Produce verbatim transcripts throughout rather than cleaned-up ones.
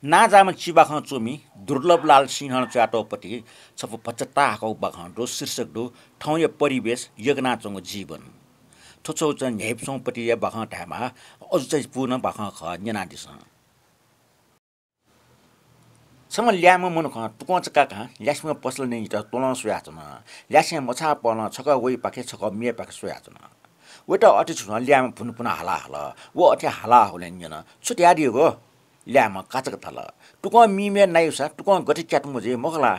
नांजाःम्ह चिबाखं च्वमि दुर्लभलाल सिंहं च्वयातःगु पति छपु भचा ताहाकःगु बाखं दु, शीर्षक दु थौंया परिवेश, यगनाच्वंगु जीवन। थ्व छगू न्ह्याइपुच्वंगु पतिया बाखं धायेमाः, अजू चाहिँ पूर्ण बाखं खः, न्यनादिसँ। छम्ह ल्याय्म्ह मनुखं तुकंचा काकां ल्यासेम्ह पसलानियात त्वलं स्वयाच्वन। ल्यासें मछाःपलं छकः वइपाखे छकः मेपाखे स्वयाच्वन। वयात अथे छुं ल्याय्म्ह भुनभुन हाला हल। व अथे हाला हःगुलिं न्यन, छु धयादियागु? ल्याय्म्हं काचाक्क धाल, तुकं मीम्ह नाइसा तुकं गथे च्यातुम्ह जुइ मखु ला?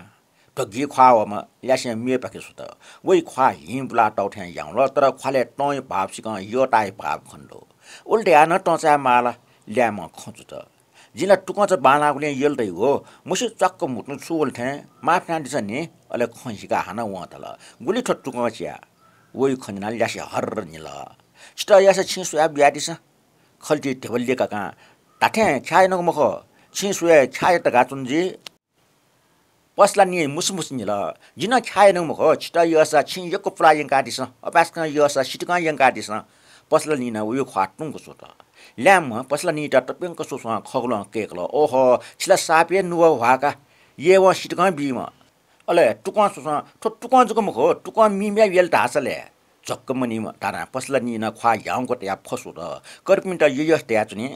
ध्वगिइ ख्वाः वःम्ह ल्यासें मेपाखे स्वत। वइ ख्वाः हिं बुलातःगु थें याउँल, तर ख्वालय् तंया भाव सिकं यःताःया भाव खने दु। उलि धयाः नं तं चायेमाः ला? ल्याय्म्हं खँ छुत। जिं ला तुकंचा बांलाःगुलिं यल दइ हो, मस्यू च्वाक्क म्हुतुं छु वल थें, माफ यानादिसँ नि। अले खँ हिकाः हानं वं धाल, गुलि थ्व तुकंचा? वइ खँ न्यनाः ल्यासें हर्र न्हिल। छितः यःसा छिं स्वयाः बियादिसँ। खल्ति धेबल्य काकां धात्थें ख्याः यानागु मखु, छिं स्वये ख्याः यात धकाः च्वन जुइ। पसलानिं मुसुमुसु न्हिल। जिं नं ख्याः यानागु मखु, छितः यःसा छिं यक्व पुलाः यंकादिसँ, अपाय्सकं यःसा सितिकं यंकादिसँ। पसलानिं नं वया ख्वाः तुंक स्वत। ल्याय्म्हं पसलानियात तप्यंक स्वस्वं खःगुलं कय्कल, ओहो, छि ला साप हे नुगः ह्वाः का, यय्वं सितिकं बीम्ह। अले तुकं स्वस्वं, थ्व तुकं जक मखु, तुकं मीम्ह यल धाःसा ले। झक्क मनीम्ह धानाः पसलानिं नं ख्वाः ह्याउँक तयाः फस्वत। कर्पिन्त ययस धयाच्वनी।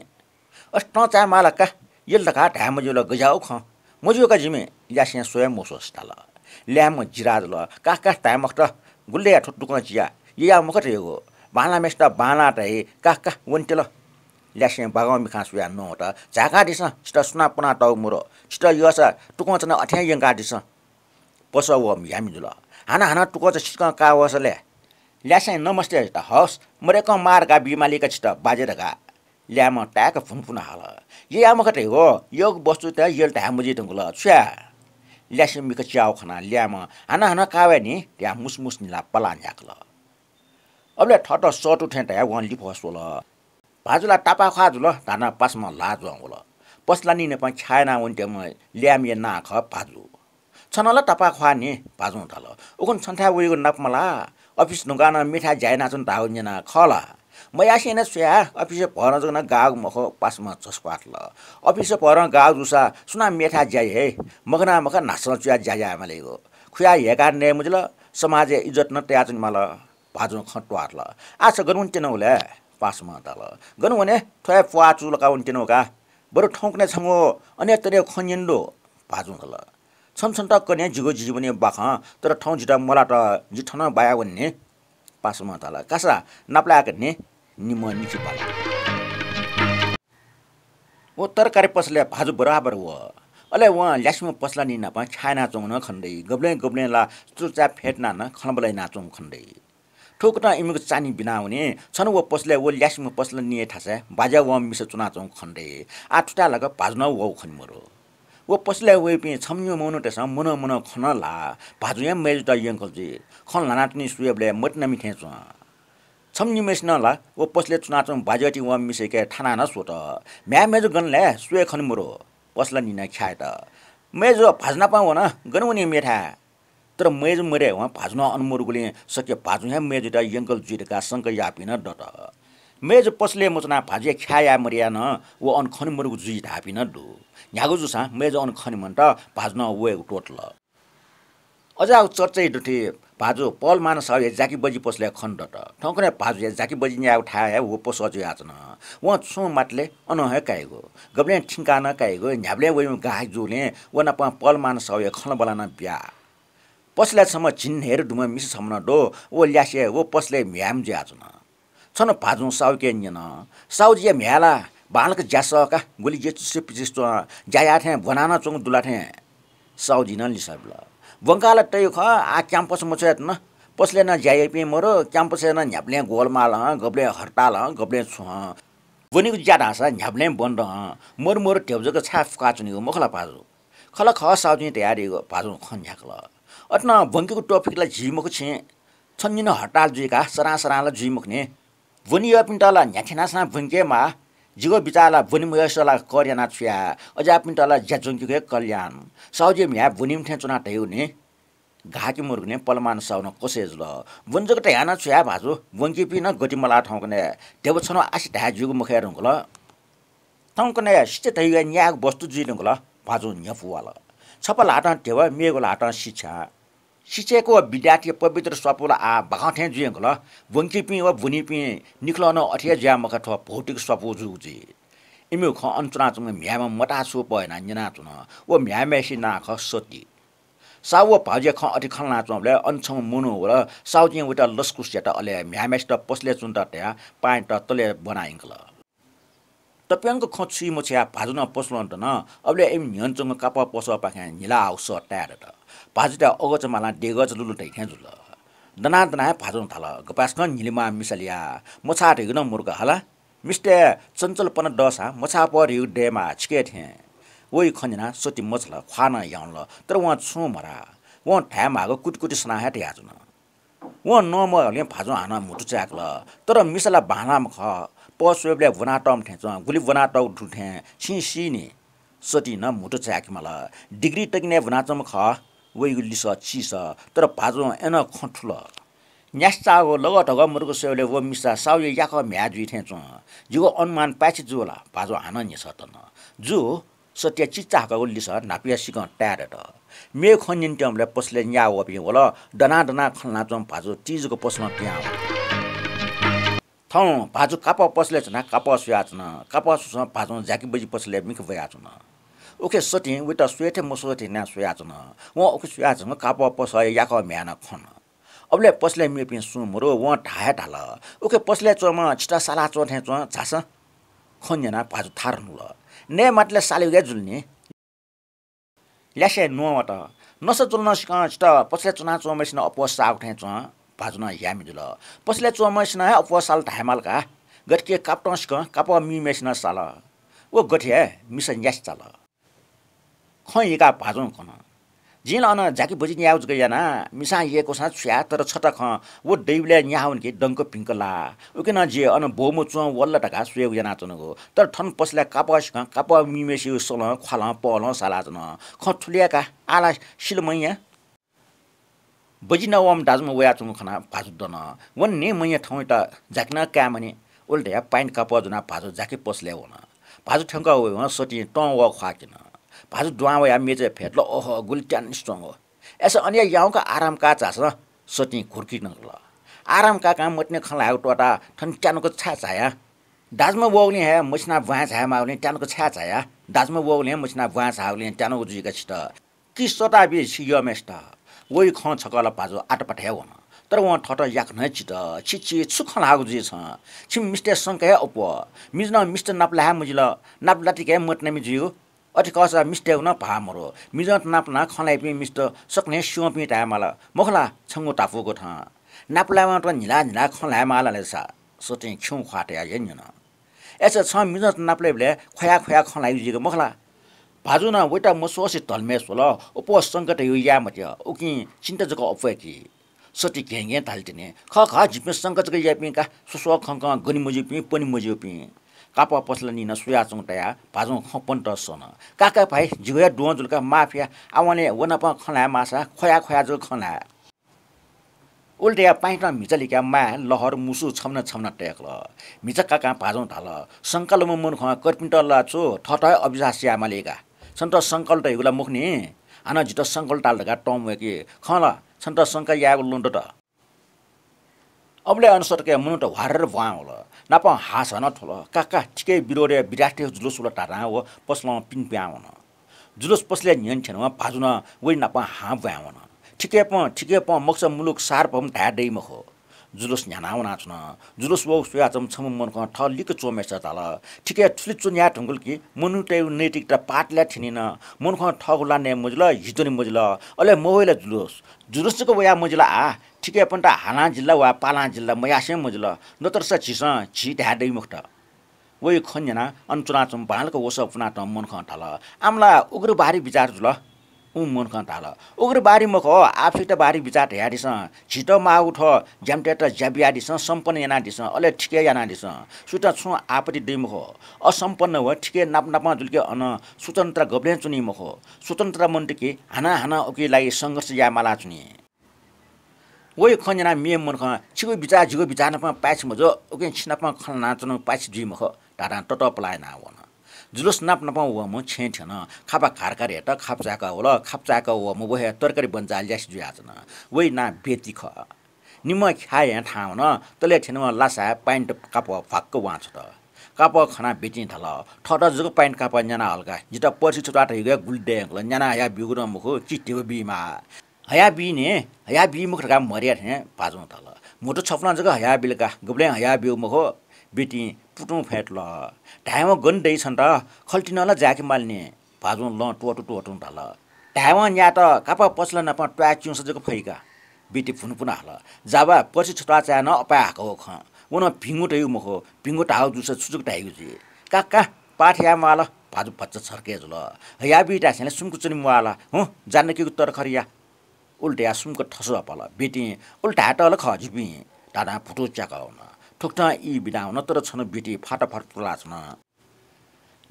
अथे तं चायेमाः ला का, यल धकाः धाये मज्यू ला गज्याःगु खँ? मज्यू का जिमि, ल्यासें स्वये मस्वसे धाल। ल्याय्म्ह जिरा जुल, काख काख धाये मखुत, गुलि धयाः थ्व तुकंचाया, ययाः मखु धयागु, बांलाःम्हय्सित बांलाः धाइ, काख काख वनेत्यल। ल्यासें बागं मिखां स्वयाः नं वत, झाय्कादिसँ, छितः सुनां पुनातःगु मरु, छितः यःसा तुकंचा नं अथें यंकादिसँ। पसः व म्ह्याय्मि जुल। हानं हानं तुकंचा सितिकं काः वःसा ले। ल्यासें नमस्ते धयात, हवस्, मदय्कं माः धकाः बीमाली का छितः, बाज्या धकाः। ल्याय्म्हं ताय्क भुनभुन हाल। ययाः मखु धयागु, यःगु वस्तुत यल धाये मजुइ धुंकल, छु याये? ल्यासें मिखा च्याःगु खनाः ल्याय्म्हं हानं हानं काः वये नि धयाः मुसुमुसु न्हिलाः पलाः न्ह्याकल। अबलय् थःत सःतू थें धयाः वं लिफः स्वल। भाजु ला तापाःख्वाः जुल धानाः पासाम्हं ल्हाः जुयाः वल। पसलानिं नाप ख्याः यानाः वनेत्यंम्ह ल्याय्म्हया नां खः भाजु। छन्त ला तापाःख्वाः नि, भाजुं धाल। उखुन्हु छन्थाय् वइगु नाप मलाः? अफिस धुंकाः नं मेथाय् ज्या यानाच्वन धाःगु न्यना, खः ला? मयासें याना छु याये, अफिसय् भरं जक नं गाःगु मखु, पासाम्हं झसप्वाः धाल। अफिसय् भरं गाःगु जूसा सुनां मेथाय् ज्या याइ? मखना मखा न्हासं चुयाः ज्या यायेमालीगु। खुयाः ह्यय्काः नये मजिल, समाजय् इज्जत नं तयाच्वनेमाल। भाजुं खँ त्वाः धाल। आः छ गन वनेत्यनागु ले? पासाम्हं धाल। गन वने, थ्व हे प्वाः चूलाकाः वनेत्यनागु का। बरु थौंकन्हय् छंगु अनेक तरेगु खँ न्यने दु, भाजुं धाल। छन्त छन्त कन्हय् जिगु जीवनया बाखं, तर थौं जितः मलात, जि थनं बाया वने नि। पासाम्हं धाल। कासा, नापलायेक नि। निम्हं निथि बाल। व तरकारी पसलय् भाजु बराबर वः। अले वं ल्यासेम्ह पसलानिं नाप ख्याः यानाच्वंगु नं खने दइ, गबलें गबलें ला चुचाय् फ्यतुनाः नं खँल्हाबल्हा यानाच्वंगु खने दइ। थुकथं इमिगु चान्हि बिनावनी। छन्हु व पसलय् व ल्यासेम्ह पसलानिया थासय् बाज्या वःम्ह मिसा च्वनाच्वंगु खने दइ। आः थुथाय् लाक भाजु नं वःगु खने मरु। व पसलय् वइपिं छम्ह निम्ह मनूतय्सं मनं मनं खँ नं ल्हाः। भाजुं हे मय्जुत यंकल जुइ। खँ ल्हानाच्वनी स्वयेबलय् मतिनामि थें च्वं। छम्ह निम्हय्सिनं ला व पसलय् च्वनाच्वंम्ह बाज्यावति वःम्ह मिसायाके थानाः नं स्वत। म्ह्याय् मय्जु गन ले, स्वये खने मरु। पसलानिं नं ख्याः यात। मय्जु भाजु नाप वन, गन वनी मेथाय्। तर मय्जु मदय्वं भाजु नं अन मरुगुलिं सकसिनं भाजुं हे मय्जुत यंकल जुइ धकाः संका याःपिं नं दत। मय्जु पसलय् मच्वनाः भाजुया ख्याः याये मदयाः नं व अन खने मरुगु जुइ धाःपिं नं दु। न्ह्यागु जूसां मय्जु अन खने मन्त, भाजु नं वयेगु त्वःतल। अज्याःगु चर्चाया दुथि भाजु पहलमान साहुया जाकिबजि पसलय् खने दत। थौंकन्हय् भाजुया जाकिबजि न्यायेगु थाय् हे व पसः जुयाच्वन। वं छुं मातले अनं हे काइगु, गबलें थिंकाः नं काइगु, न्ह्याबलें वइम्ह गाःगि जूगुलिं व नाप पहलमान साहुया खँल्हाबल्हा नं बिया। पसलय् छम्ह झिंन्हय्दँ दुम्ह मिसा छम्ह नं दु। व ल्यासे व पसलय् म्ह्याय्म्ह जुयाच्वन। छन्हु भाजुं साहुके न्यन, साहुजीया म्ह्याय् ला? बांलाक ज्या सः का, गुलि यचुसे पिचुसे च्वं, ज्या याः थें ब्वनाः नं च्वंगु दु ला थें। साहुजीं नं लिसः बिल, ब्वंकाः ला तयागु खः, आः क्याम्पस मछ्वयेधुन। पसलय् नं ज्या याइपिं मरु, क्याम्पसय् नं न्ह्याबलें गोलमालं, गबलें हडतालं, गबलें छुं। ब्वनीगु ज्या धाःसा न्ह्याबलें बन्द हं, मरु मरु ध्यबा जक छाय् फुकाच्वनीगु मखु ला भाजु? खः ला खः, साहुजीं धयादीगु, भाजुं खँ न्ह्याकल। अथे नं ब्वंकेगु त्वःफिक ला जुइ मखु छिं। छन्हु निन्हु हडताल जुइकाः सरां सरां ला जुइ मखु नि। ब्वने यःपिन्त ला न्ह्याथेनासां ब्वंकेमाः। जिगु बिचाः ला ब्वने मयःसा ला कर यानाः छु याये, अज्याःपिन्त ला ज्या ज्वंकेगु हे कल्याण। साहुजीया म्ह्याय् ब्वनीम्ह थें च्वनाः तयागु नि। गाःगि मरुगुलिं पहलमान साहु नं कसे जुल। ब्वने जक तयाः नं छु याये भाजु, ब्वंकीपिं नं गति मलाः थौंकन्हय्। ध्यबा छन्हु आसे धाये ज्यूगु मखय् धुंकल। थौंकन्हय् सिँचय् धइगु न्यायेगु वस्तु जुइधुंकल। भाजुं न्ह्यपु वाल। छपा ल्हातं ध्यबा, मेगु ल्हातं सिँचय्। सिँचय्‌क व विद्यार्थीया पवित्र स्वापू ला आः बाखं थें जुइधुंकल। ब्वंकीपिं व ब्वनीपिं निखलः नं अथे हे जुयाः मखा, थ्व भौतिक स्वापू जूगु जुइ। इमिगु खँ अन च्वनाच्वंम्ह म्ह्याय्‌म्हं मताः छुं पहः यानाः न्यनाच्वन। व म्ह्याय्‌म्हय्‌सिया नां खः सती। साहु व भाजुया खँ अथे खँ ल्हानाच्वंबलय् अन छम्ह मनू वल। साहुजिं वयात लसकुस यात, अले म्ह्याय्‌म्हय्‌सित पसलय् च्वनेत धयाः पाँय्‌त तलय् ब्वना यंकल। तप्यंक खँ छुइ मछुयाः भाजु नं पसलं दन। अबलय् इमि न्ह्यःने च्वंगु कापः पसःपाखें न्हिला हाउसः ताये दत। भाजुया अगःचा मालां देगःचा लुल धइथें जुल। दनाः दनाः हे भाजुं धाल, "गपाय्‌सकं न्हिलिमाः मिसालिया, मछाः धइगु नं मदु का हला। मिस्तय् चञ्चलपना दःसां मछाःपः धइगु दयेमाः, छिकय् थें।" वइ खँ न्यनाः सती मछाल, ख्वाः नं ह्याउँल, तर वं छुं मधाः। वं धायेमाःगु कुतिकुति सनाः हे धयाच्वन। वं नमःगुलिं भाजुं हानं म्हुतु चाय्‌कल। तर मिसा ला बांलाःम्ह खः। पः स्वयेबलय् ब्वनातःम्ह थें च्वं, गुलि ब्वनातःगु दु थें छिं सीनि। सतीं नं म्हुतु चाय्‌के माल। डिग्री तगिनय् ब्वनाच्वंम्ह खः। वइगु लिसः चिसः, तर भाजुं अय्‌नं खँ थुल। न्यासि चाःगु लगः धगः मदुगु स्वयेबलय् व मिसा साहुया याकः म्ह्याय् जुइ थें च्वं। जिगु अनुमान पाय्‌छि जू ला? भाजुं हानं न्ह्यसः तन। जू। सतीया चिचाहाकःगु लिसः न्हापाया सिकं ताये दत। मेगु खँ न्यनेत्यंबलय् पसलय् न्याः वःपिं वल। दनाः दनाः खँ ल्हानाच्वंम्ह भाजु ति जक पसलं पिहां वल। थौं भाजु कापः पसलय् च्वनाः कापः स्वयाच्वन। कापः स्वसं भाजुं जाकिबजि पसलय् मिखा ब्वयाच्वन। उखे सतीं वयात स्वये थें मस्वः थें यानाः स्वयाच्वन। वं उखे स्वयाच्वंगु कापः पसःया याकः म्ह्याय् नं खन। अबलय् पसलय् मेपिं सुं मदु, वं धाः हे धाल, "उखे पसलय् च्वंम्ह छितः साला च्वं थें च्वं, झासँ।" खँ न्यनाः भाजु थारु न्हुल। "नये माःतले साला वइगु हे जुल नि।" ल्यासे न्ववात। "नसा जुल नं सिकं छितः पसलय् च्वनाच्वंम्हय्‌सिनं अप्वः साःगु थें च्वं।" भाजुं नं ह्यामि जुल। "पसलय् च्वंम्हय्‌सिनं हे अप्वः साल धायेमाल का। गथे कि कापतं सिकं कापः मीम्हय्‌सिनं साल।" व गथे हे मिसा न्यासि चाल। खँ यय्‌काः भाजुं कन, "जिं ला अन जाकिबजि न्यायेगु जक याना, मिसां यय्‌कूसां छु याये, तर छता खँ, व दइबलय् न्याः वनी कि दंक भिंक लाः। उकिं नं जि अन ब्वःम्ह च्वं वल ला धकाः स्वयेगु यानाच्वनागु। तर थन पसलय् कापः सिकं कापः मीम्हय्‌सिगु सलं, ख्वालं, पहलं सालाच्वन। खँ थुलि हे का, आः ला सिल मया।" बजि नवाःम्ह दाजुम्ह वयाच्वंगु खनाः भाजु दन। वं नि मया थौंयात जाकि नं कायेमानि। उलि धयाः पाइन्ट कापः ज्वनाः भाजु जाकि पसलय् वन। भाजु थ्यंकः वयेवं सतीं तं वः ख्वाःकिन। भाजु दुहां वयाः मेजय् फ्यतुल, "ओहो, गुलि त्यानिस्वंगु। अय्‌सा अन हे याउँक आराम का झासँ।" सतीं घुर्की नकल। "आराम काकां मतिने खँ ल्हायेगु त्वःताः थन त्यानुक छाय् झाया? दाजुम्ह वःगुलिं हे मछिनाः ब्वाँय् झायेमाःगुलिं त्यानुक छाय् झाया? दाजुम्ह वःगुलिं हे मछिनाः ब्वाँय् झाःगुलिं त्यानुगु जुइका छितः। कि सःता बी छि यःम्हय्‌सित।" वइ खँ छकः ला भाजु आतपात हे वन। तर वं थःत याकनं हे चित। "छि, छि छु खँ ल्हाःगु जुइ छं? छिमि मिस्तय् संका हे अप्वः। मिजु नं मिस्त नापलाये हे मजिल, नापलातिके हे मतिनामि जुइगु। अथे खःसा मिस्तय्‌गु नं भाः मदु। मिजं त नापलानाः खँ ल्हाइपिं मिस्त सकलें स्यंपिं धायेमाल, मखु ला छंगु धापूगु थं। नापलायेवं त न्हिला न्हिला खँ ल्हायेमाल ले सा।" सतीं खिउँ ख्वाः तयाः हे न्यन। "अय्‌सा छं मिजं त नापलाइबलय् ख्वया ख्वया खँ ल्हाइगु जुइगु मखु ला?" भाजुं नं वइत मस्वःसे धलमय् स्वल। अप्वः संका धइगु याये मते, उकिं चिन्ता जक अप्वय्‌की। सती घेंघें धाल तिनि, "खः खः, जिपिं संका जक याइपिं का, स्वस्वः खंकं गने मज्यूपिं, पने मज्यूपिं।" कापः पसलय् निं नं स्वयाच्वंगु तयाः भाजुं खँ पनेत सन। "काका भाइ, जिगु हे द्वहं जुल का, माफ या, आवंनिसें व नाप खँ ल्हाये माःसा ख्वया ख्वया जक खँ ल्हाये।" उलि धयाः पाइन्टं म्हिचा लिकाः माय्, लहर, मुसु छम्हं छम्हं तय्‌कल। म्हिचा काकां भाजुं धाल, "संकालम्ह मनुखं कर्पिन्त ला छु थःत हे अविश्वास यायेमाली का। छन्त संकालु धइगु ला मखु नि। हानं जितः संकालु ताल धकाः तंम्वय्‌कि। खँ ला, छन्त संका यायेगु लँ दत।" अबलय् अन सतकय् मनूत ह्वारर ब्वां वल। नापं हाःसा नं थ्वल। "काका, थिकय् विरोधय् विद्यार्थीया जुलुस वल" धाधां व पसलं पिने पिहां वन। जुलुस पसलय् न्ह्यःने थ्यनेवं भाजु नं वइ नाप हां ब्वाँय् वन। "थिकय्‌पं, थिकय्‌पं, मखुसा मुलुक सार्वभौम धाये दइ मखु।" जुलुस न्ह्यानाः वनाच्वन। जुलुस वःगु स्वयाच्वंम्ह छम्ह मनुखं थः लिक्क च्वंम्हय्‌सित धाल, "थिकय् थुलि च्वने याये धुंकल कि मनूतय्‌गु नैतिकता पातालय् थ्यनी नं। मनुखं थःगु ला नये मजिल, हि ज्वने मजिल, अले मवइ ला जुलुस। जुलुस जक वयाः मजिल आः, थिकय्‌पन्त हालां जिल ला वा पालां जिल ला मयासें मजिल, नत्रसा झीसं झी धाये दइ मखुत।" वइ खँ न्यनाः अन च्वनाच्वंम्ह बांलाक वसः पुनातःम्ह मनुखं धाल, "आम ला उग्रवादी बिचाः जुल।" उ मनुखं धाल, "उग्रवादी मखु, आपसिकतावादी बिचाः धयादिसँ। झीत माःगु थ्व ज्यामितय्‌त ज्या बियादिसँ, सम्पन्न यानादिसँ, अले थिकय् यानादिसँ। सुयातं छुं आपत्ति दइ मखु। असम्पन्न व थिकय् नाप नापं जुल कि अन स्वतन्त्रता गबलें च्वनी मखु। स्वतन्त्रता मन्त कि हानं हानं उकिया लागि संघर्ष याये मालाच्वनी।" वइ खँ न्यनाः मेम्ह मनुखं, "छिगु बिचाः जिगु बिचाः नाप पाय्‌छि मजू, उकिं छिनाप खँ ल्हानाच्वनेगु पाय्‌छि जुइ मखु" धाधां ततःपलाः यानाः वन। जुलुस नाप नापं वःम्ह छेँय् थ्यन। खापा घारघार यात, खाप चाय्‌कः वल, खाप चाय्‌कः वःम्ह व हे तरकारी बन्चा ल्यासे जुयाच्वन। वइ नां बेटी खः। निम्ह ख्याः याये थाहां वन, तले थ्यनीम्ह लासाय् पाइन्ट कापः भ्वाक्क वां छ्वत। कापः खनाः बेटिं धाल, "थःत जक पाइन्ट कापः न्याना हल का, जितः पर्सि छत्वाः धइगु हे गुलि दये यंकल, न्याना हया ब्यूगु नं मखु, चित्तेव बीमाः।" "हया बी ने, हया बी मखु" धकाः म्हर्या थें भाजुं धाल। "म्हुतु छपलं जक हया बिल का, गुबलें हया ब्यूगु मखु।" बेटिं पुतुं फ्यतुल। "धायेवं गन दइ छन्त, खल्ति नं ला जाय्‌के माल नि।" भाजुं लं त्वःतू त्वःतुं धाल। "धायेवं न्यायेत कापः पसला नाप त्वाय् च्यूसा जक फइ का।" बेटी भुनुपुन हाल। "जा बा, पर्सि छत्वाः चाय् नं अपाय् हाकःगु खँ। व नं भिंगु धइगु मखु, भिंगु धाःगु जूसा छु जक धाइगु जुइ। का का, पाः थयाये म्वाल।" भाजु भचा छर्के जुल। "हया बी धासेंलि सुम्क च्वने म्वाल। हुँ, जान्डकीगु तरखर या।" उलि धयाः सुम्क थसू हपाल। बेटिं "उलि धायेत ला खः जिपिं" धाधां भुतु च्याकः वन। थुकथं ई बिदा वन, तर छन्हु बेटी फात फात तुलाच्वन।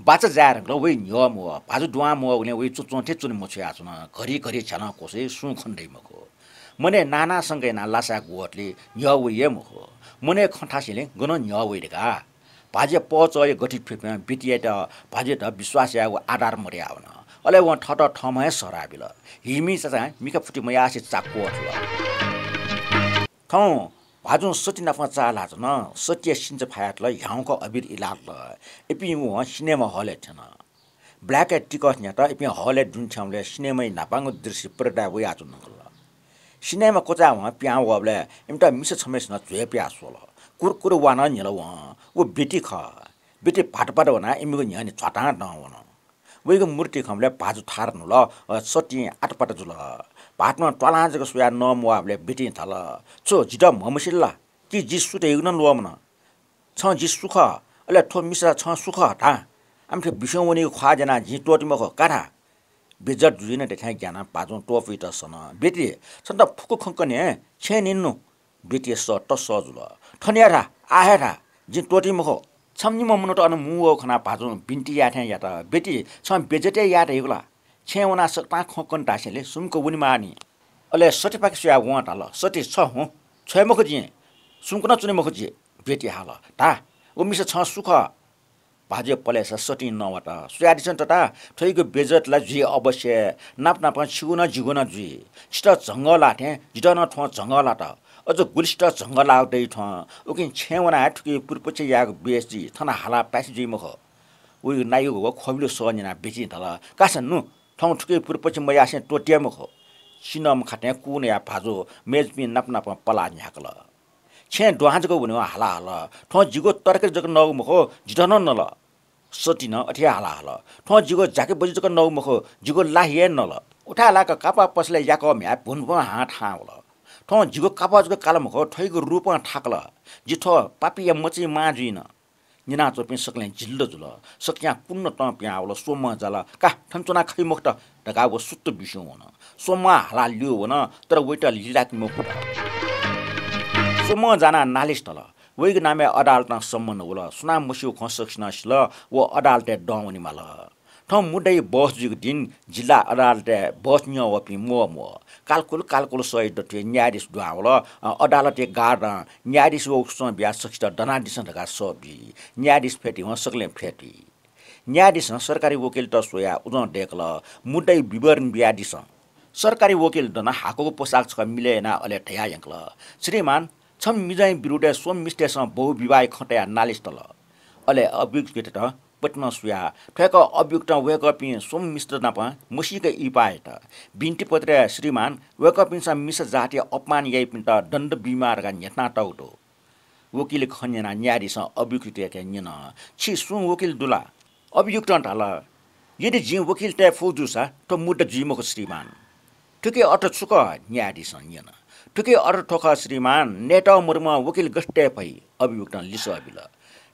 बाचा जाये धुंकल, वइ न्ह्यः म्वः। भाजु दुहां म्वःगुलिं वइ च्वच्वं थें च्वने मछ्वयाच्वन। घरि घरि झ्यालं क्वसय् सुं खने दइ मखु। मनय् नाना संका यानाः लासाय् ग्वतले न्ह्यः वइ हे मखु। मनय् खँ थासेंलि गनं न्ह्यः वइ धकाः। भाजुया पहःचःया गथि फ्यफें बेटियात भाजुयात विश्वास यायेगु आधार मदयावन। अले वं थःत थःम्हं हे सराः बिल। हिमि चाचां मिखा फुति मयासें चाक्व थुल। थौं भाजुं सति नाप चाःहिलाच्वन। सतिया सिन्चा फायातल, ह्याउँक अबिर इलातल। इपिं वं सिनेमा हलय् थ्यन। ब्ल्याकय् टिकट न्ह्यात। इपिं हलय् दुने थ्यंबलय् सिनेमाया न्हापांगु दृश्य पर्दाय् वयाच्वंगु खः। सिनेमा क्वचाय् वं पिहां वःबलय् इमित मिसा छम्हय्‌सिनं झ्वय् पिहां स्वल। कुरकुर वानं न्ह्यल वं। व बेटी खः। बेटी भातपात वनाः इमिगु न्ह्यःने झ्वातां दं वन। वइगु मूर्ति खंबलय् भाजु थारा न्हुल, अ, सतिं आतपात जुल। भाःतम्हं त्वालां जक स्वयाः नमवाःबलय् बेटिं धाल, "छु, जितः म्हमसिल ला? कि जि सु धइगु नं ल्वःमन? छं जि सु खः? अले थ्व मिसा छं सु खः धा? आमथे बिस्युं वनीगु ख्वाः ज्यानाः जिं त्वःती मखु, का धा।" बेइज्जत जुइन धइथें ग्यानाः भाजुं त्वपुइत सन। "बेटी, छन्त फुक्क खँ कने, छेँय् निन नु।" बेटिया सः तसः जुल। "थन हे धा, आः हे धा, जिं त्वःती मखु।" छम्ह निम्ह मनूत अन मुंवःगु खनाः भाजुं बिन्ति याये थें यात, "बेटी, छं बेइज्जत हे याये धइगु ला? छेँय् वनाः सकतां खँ कन धासेंलि सुम्क वनेमाः नि।" अले सतिपाखे स्वयाः वं धाल, "सति, छ हुँ, छ्वये मखु जिं, सुम्क नं च्वने मखु जि।" बेटी हाल, "धा, व मिसा छं सु खः?" भाजुया पलेसा सतिं नवात। "स्वयादिसँ तता, थ्वइगु बेइज्जत ला जुइ अवश्य, नाप नापं छिगु नं जिगु नं जुइ। छितः झंगः लाः थें जितः नं थ्वं झंगः लात। अझ गुलिसित झंगः लाःगु दइ थ्वं। उकिं छेँय् वनाः हे थुकी पुर्पच्छि यायेगु बेस जुइ, थन हालाः पाय्छि जुइ मखु।" वइगु नायःगु व ख्वबिलु सः न्यनाः बेटिं धाल, "कासा नु, थौं थुकी पुर्पच्छि मयासें त्वःते मखु। सिनेमा खातय् कू नयाः भाजु मेजुपिं नाप नापं पलाः न्ह्याकल। छेँय् दुहां जक वनेवं हाला हल, थ्वं जिगु तरकारी जक नःगु मखु, जितः नं नल। सतिं नं अथे हे हाला हल, थ्वं जिगु जाकि बजि जक नःगु मखु, जिगु लाहि हे नल। उथाय् लाक कापः पसलय् याकः म्ह्याय् भुनभुन हां थाहां वल। थ्वं जिगु कापः जक काल मखु, थ्वइगु रूपं थाकल। जि थ्व पापीया मचाया मां जुइन।" न्यनाच्वंपिं सकलें जिल्ल जुल। सकसियां कुन्हु नं तं पिहां वल। स्वम्हं जाल, "का, थन च्वनाः खइ मखुत" धकाः व सुत्त बिस्युं वन। स्वम्हं हालाः ल्यू वन, तर वइत लिलाके मखुत। स्वम्हं जानाः नालिस तल। वइगु नामय् अदालतं सम्मन वल। सुनां मस्यूगु खँ सकसिनं सिल, व अदालतय् दं वनेमाल। थौं मुद्दाया बहस जुइगु दिं जिल्ला अदालतय् बहस न्यं वःपिं म्वः म्वः। कालकुल कालकुल सःया दथुइ न्यायाधीश दुहां वल। अ, अदालतया गार्डं न्यायाधीश व उसां बियाः सकसित दनादिसँ धकाः सः बी। न्यायाधीश फ्यतुइवं सकलें फ्यतुइ। न्यायाधीशं सरकारी वकिलत स्वयाः उजं दय्‌कल, "मुद्दाया विवरण बियादिसँ।" सरकारी वकिल दनाः हाकःगु पोशाक छकः मिले यानाः अले धयाः यंकल, "श्रीमान, छम्ह मिजंया विरुद्धय् स्वम्ह मिस्तय्‌सं बहुविवाहया खँ तयाः नालिस तल।" अले अभियुक्तयात पतिनं स्वयाः थ्वय्‌कः अभियुक्तं वय्‌कःपिं स्वम्ह मिस्त नाप मसीक इहिपाः यात। बिन्तिपत्रय्, "श्रीमान, वय्‌कःपिन्सं मिसा जातिया अपमान याइपिन्त दण्ड बीमाः" धकाः न्ह्यथनातःगु दु। वकिलया खँ न्यनाः न्यायाधीशं अभियुक्तयाके न्यन, "छि सुं वकिल दु ला?" अभियुक्तं धाल, "यदि जिं वकिल तये फु जूसा थ्व मुद्दा जुइ मखु श्रीमान।" "थुकिया अर्थ छु खः?" न्यायाधीशं न्यन। "थुकिया अर्थ थ्व खः श्रीमान, नयेत मरुम्ह वकिल गथे तये फइ?" अभियुक्तं लिसः बिल।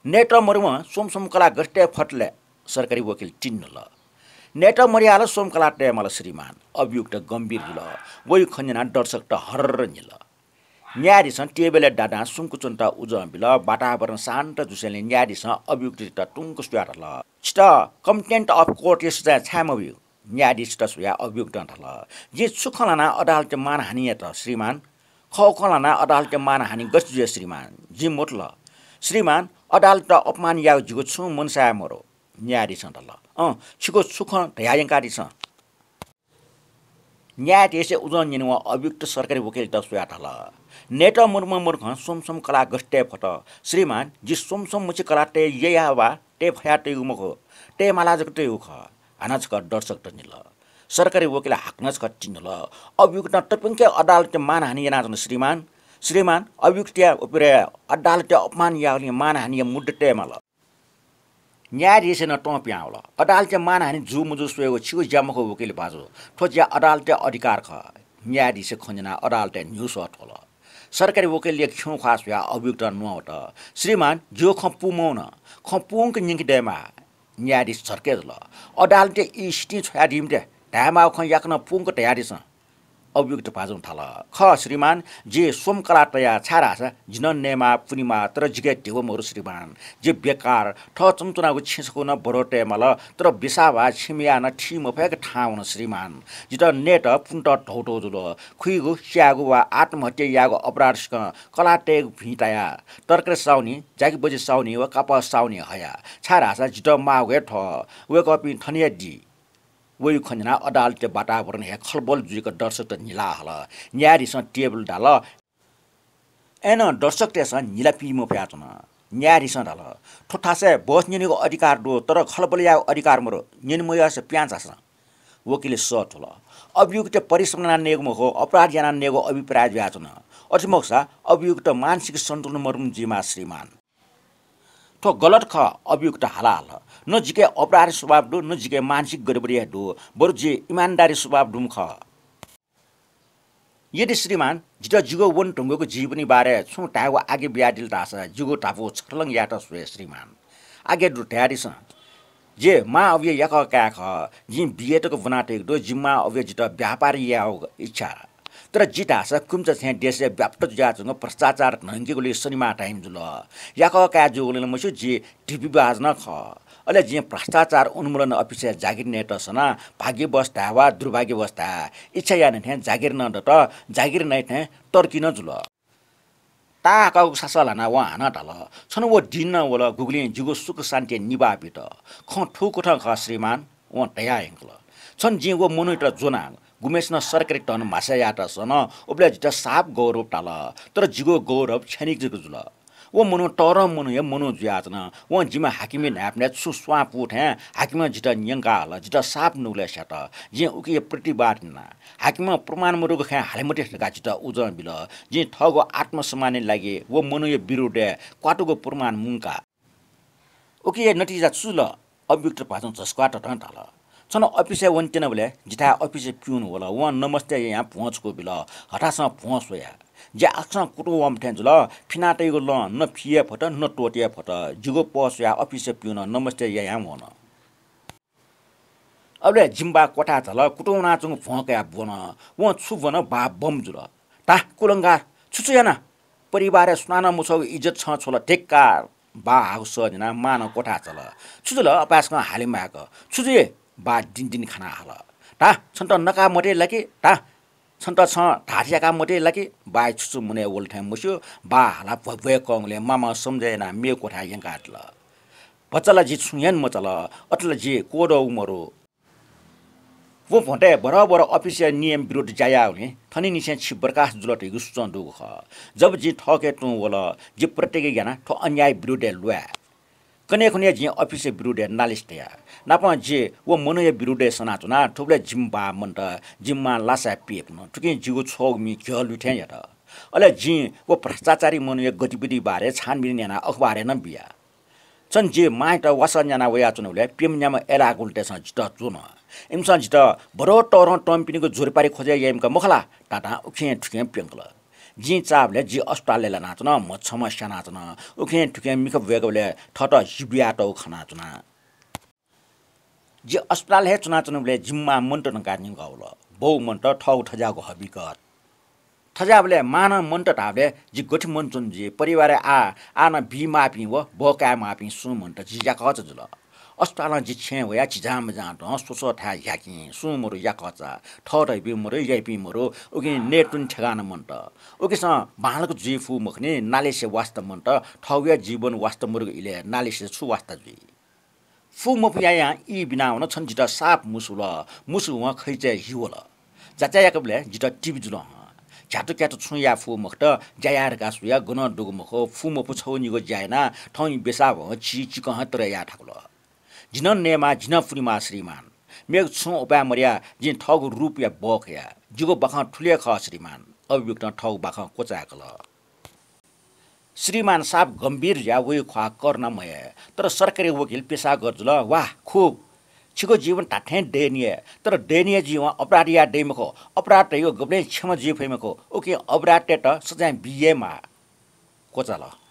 "नयेत मरुम्ह स्वम्ह स्वम्ह कलाः गथे तये फत ले?" सरकारी वकिल तिन्नल। "नयेत मरुयाः ला स्वम्ह कलाः तये माल श्रीमान।" अभियुक्त गम्भीर जुल। वइगु खँ न्यनाः दर्शकत हर्र न्हिल। न्यायाधीशं टेबलय् दादां सुम्क च्वनेत उजं बिल। वातावरण शान्त जूसेंलि न्यायाधीशं अभियुक्तयात तुंक स्वयाः धाल, "छितः contempt of court या सजाँय छाय् मब्यू?" न्यायाधीशयात स्वयाः अभियुक्तं धाल, "जिं छु खँ ल्हाना अदालतया मानहानि यात श्रीमान? खः खँ ल्हाना अदालतया मानहानि गथे जुइ श्रीमान? जिं मथुल। श्रीमान, अदालतयात अपमान याःगु जिगु छुं मनसाय् मदु।" न्यायाधीशं धाल, "अँ, छिगु छु खँ धयायंकादिसँ।" न्यायाधीशया उजं न्यनेवं अभियुक्त सरकारी वकिलयात स्वयाः धाल, "नयेत मरुम्ह मरुखं स्वम्ह स्वम्ह कलाः गथे तये फत? श्रीमान, जि स्वम्ह स्वम्ह मछि कलाः तये ययाः वा तये फयाः तयेगु मखु, तये मालाः जक तयेगु खः।" हानं छकः दर्शकत न्हिल। सरकारी वकिल हाकनं छकः तिंधल, "अभियुक्तं तप्यंक अदालतय् मानहानि यानाच्वन श्रीमान। श्रीमान, अभियुक्तया उपिरय् अदालतय् अपमान याःगुलिं मानहानिया मुद्दा तये माल।" न्यायाधीशं नं तं पिहां वल। "अदालतय् मानहानि जू मजू स्वयेगु छिगु ज्या मखु वकिल भाजु, थ्व ज्या अदालतया अधिकार खः।" न्यायाधीशया खँ न्यनाः अदालतय् न्ह्यू सः थ्वल। सरकारी वकिलया खिउँख्वाः स्वयाः अभियुक्तं न्ववात, "श्रीमान, जिगु खँ पूमवन, खँ पूवंक न्यंके दयेमाः।" न्यायाधीश झर्के जुल। "अदालतय् ई सितिं छ्वयादीम्ह ते, धायेमाःगु खँ याकनं पूवंक धयादिसँ।" अभियुक्त भाजुं धाल, "खः श्रीमान, जि स्वम्ह कलाः तया, छाय्धाःसा जि नं नयेमाः पुनेमाः, तर जिके धिबा मरु श्रीमान। जि बेकार, थः च्वनाच्वनागु छेँसकू नं बढः तये माल, तर बिसाः वा छिमि याः नं थी मफय्क थाहां वन श्रीमान। जितः नयेत पुनेत धौधौ जुल। खुइगु, स्यायेगु वा आत्महत्या यायेगु अपराध सिकं कलाः तयेगु भिं ताया, तरकारी साहुनी, जागिबजि साहुनी व कापः साहुनी हया, छाय्धाःसा जितः माःगु हे थः, वय्कःपिं थन हे दी।" वइगु खँ न्यनाः अदालतया वातावरण हे खलबल जुइक दर्शकत न्हिला हल। न्यायाधीशं टेबल दाल। अय्नं दर्शकतय्सं न्हिला पी मफयाच्वन। न्यायाधीशं धाल, "थ्व थासय् बहस न्यनेगु अधिकार दु, तर खलबल यायेगु अधिकार मदु। न्यने मयःसा पिहां झासँ।" वकिलय् सः थ्वल। "अभियुक्त परिश्रम यानाः नयेगु मखु, अपराध यानाः नयेगु अभिप्राय जुयाच्वन। अथे मखुसा अभियुक्त मानसिक सन्तुलन मरुम्ह जुइमाः श्रीमान।" थ्व गलत खः, अभियुक्त हाला हल। न जिके अपराधी स्वभाव दु, न जिके मानसिक गडबडी हे दु, बरु जि इमानदारी स्वभाव दुम्ह खः। यदि श्रीमान, जितः जिगु वने धुंकूगु जीवनी बारे छुं धायेगु आज्ञा बियादिल धाःसा जिगु धापू छर्लङ यायेत स्वये श्रीमान। आज्ञा दु धयादिसँ। जि मां अबुया याकः काय् खः। जिं बीए तक ब्वनातयागु दु। जि मां अबुया जितः व्यापार यायेगु इच्छा। तर जि धाःसा कुमिचा थें देशय् व्याप्त जुयाच्वंगु भ्रष्टाचार न्हंकेगुलिइ सनिमाः धाइम्ह जुल। याकः काय् जूगुलिं ला मस्यू, जि ढिबि बाज नं खः। अले जिं भ्रष्टाचार उन्मूलन अफिसय् जागिर नयेत सनाः भाग्यवश धाये वा दुर्भाग्यवश धाये, इच्छा यानाः थें जागिर नं दत, जागिर नये थें तरकी नं जुल। ताःहाकःगु सासः ल्हानाः वं हानं धाल, "छन्हु व दिन नं वल, गुगुलिं जिगु सुख शान्तिया निभाः बित। खँ थुकथं खः श्रीमान।" वं धयाः यंकल, "छन्हु जिं व मनूयात ज्वना, गुम्हय्सिनं सरकारी धन म्हासय् याःत सन, उबलय् जितः साप गौरव ताल, तर जिगु गौरव क्षणिक जक जुल। व मनू तःधं मनूया मनू जुयाच्वन। वं जिम्ह हाकिमया न्हाय्पनय् छुं स्वां पू थें हाकिमं जितः न्यंका हल, जितः साप नुगलय् स्यात। जिं उकिया प्रतिवाद याना। हाकिमं प्रमाण मदुगु खँय् हाले मते धकाः जितः उजं बिल। जिं थःगु आत्मसम्मानया लागि व मनूया विरुद्धय् क्वातुगु प्रमाण मुंका।" "उकिया नतिजा छु जुल?" अभियुक्त भाजुं झसुकाः ततं धाल। "छन्हु अफिसय् वने त्यनाबलय् जिथाय् अफिसया पिउन वल। वं नमस्ते यायां भ्वं छकू बिल। हथासं भ्वं स्वया। जि आकाशं कुतुं वंम्ह थें जुल। फिनातयागु लं न फी हे फत, न त्वःते हे फत। जिगु पह स्वयाः अफिसया पिउनं नमस्ते यायां वन। अबलय् जिमि बाः क्वथाय् झाल, कुतुं वनाच्वंगु भ्वं कयाः ब्वन। वं छु ब्वन, बाः बम जुल। धा, कुलंगार, छु छु याना? परिवारय् सुनानं मछ्वःगु इज्जत छं छ्वल, धिक्कार।" बाः हाःगु सः न्यनाः मां नं क्वथाय् झाल। "छु जुल अपाय्सकं हाले माय्क? छु जुइ?" बाः दिनदिन खानाः हाल। "धा, छन्त नका मते ला कि? धा, छन्त छं धाःथें याका मते ला कि?" बाःया छुछु मनय् वल थें मस्यू, बाः हालाः भ्वय्भ्वय् कंगुलिं मामां सम्झ यानाः मेगु क्वथाय् यंकादिल। "भचा ला जि छुं हे मचाल, अथे ला जि क्वदःगु मरु।" व भ्वंतय् बरः बरः अफिसया नियम विरुद्ध ज्या याःगुलिं थनिंनिसें छि बर्खास्त जुल धइगु सुचं दुगु खः। जब जिं थःके तुं वल, जि प्रतिज्ञा याना थ्व अन्याय विरुद्धय् ल्वाये। कन्हय् खुन्हय् जिं अफिसया विरुद्धय् नालिस तया। नापं जि व मनूया विरुद्धय् सनाच्वना। थुबलय् जिमि बाः मन्त, जिमि मां लासाय् पिय्पुन। थुकिं जिगु छ्वःगु मि घ्यः लुइ थें यात। अले जिं व भ्रष्टाचारी मनूया गतिविधि बारे छानबिन यानाः अखबारय् नं बिया। छन्हु जि मांयात वासः न्याना वयाच्वनाबलय् प्यम्ह न्याम्ह अय्लाः गुलुतय्सं जितः ज्वन। इमिसं जितः बरः तःधं तंपिनिगु ज्वरपारी खोजय् याइम्ह का मखु ला धाधां उखें थुखें प्यंकल। जिं चाःबलय् जि अस्पतालय् लानाच्वन, म्ह छम्ह स्यानाच्वन। उखें थुखें मिखा ब्वय्कबलय् थःत हि बियातःगु खनाच्वना। जि अस्पतालय् हे च्वनाच्वनाबलय् जिमि मां मन्त धकाः न्यंकः वल। बौ मन्त थःगु थज्याःगु हबिकत। थज्याःबलय् मां नं मन्त धाःबलय् जि गथे मनच्वने जुइ? परिवारय् आः, आः नं बीमाःपिं व बहकायेमाःपिं सुं मन्त, जि याकःचा जुल। अस्पतालं जि छेँय् वयाः झिझांमझां दँ स्वस्वः थाय् ह्याकिं, सुं मरु याकःचा, थःतःपिं मरु, याइपिं मरु, उकिं नयेत्वने ठेगान मन्त। उकिसं बांलाक जुइ फु मखुनि, नालिसया वास्ता मन्त, थःगु हे जीवन वास्ता मरुगु इलय् नालिसया छु वास्ता जुइ? फु मफु यायां ई बिनावन छन जितः साप मुसुल। मुसु वं खैचय् हि वल। जाचा याकबलय् जितः टिबी जुल हं। झ्यातुक्यातु छुं याये फु मखुत, ज्या याये धकाः स्वया गनं दुगु मखु, फु मफु छगू निगू ज्या यानाः थौं ई बेसाः भं छि चिकं हं तरय् याये थाकुल। जि नं नयेमाः, जि नं पुनेमाः श्रीमान। मेगु छुं उपाय मदया जिं थःगु रूपया बः कया। जिगु बाखं थुलि हे खः श्रीमान। अभियुक्तं थःगु बाखं क्वचाय्कल। श्रीमान साप गम्भीर जुयाः वइगु ख्वाः करुणा मयाये। तर सरकारी वकिल पेशागत जुल। वाह, खुब। छिगु जीवन धात्थें दयनीय, तर दयनीय जुइवं अपराध याये दइ मखु। अपराध धइगु गबलें क्षमा जुइ फइ मखु। उकिं अपराधीतय्त सजाँय बी हे माः। क्वचाल।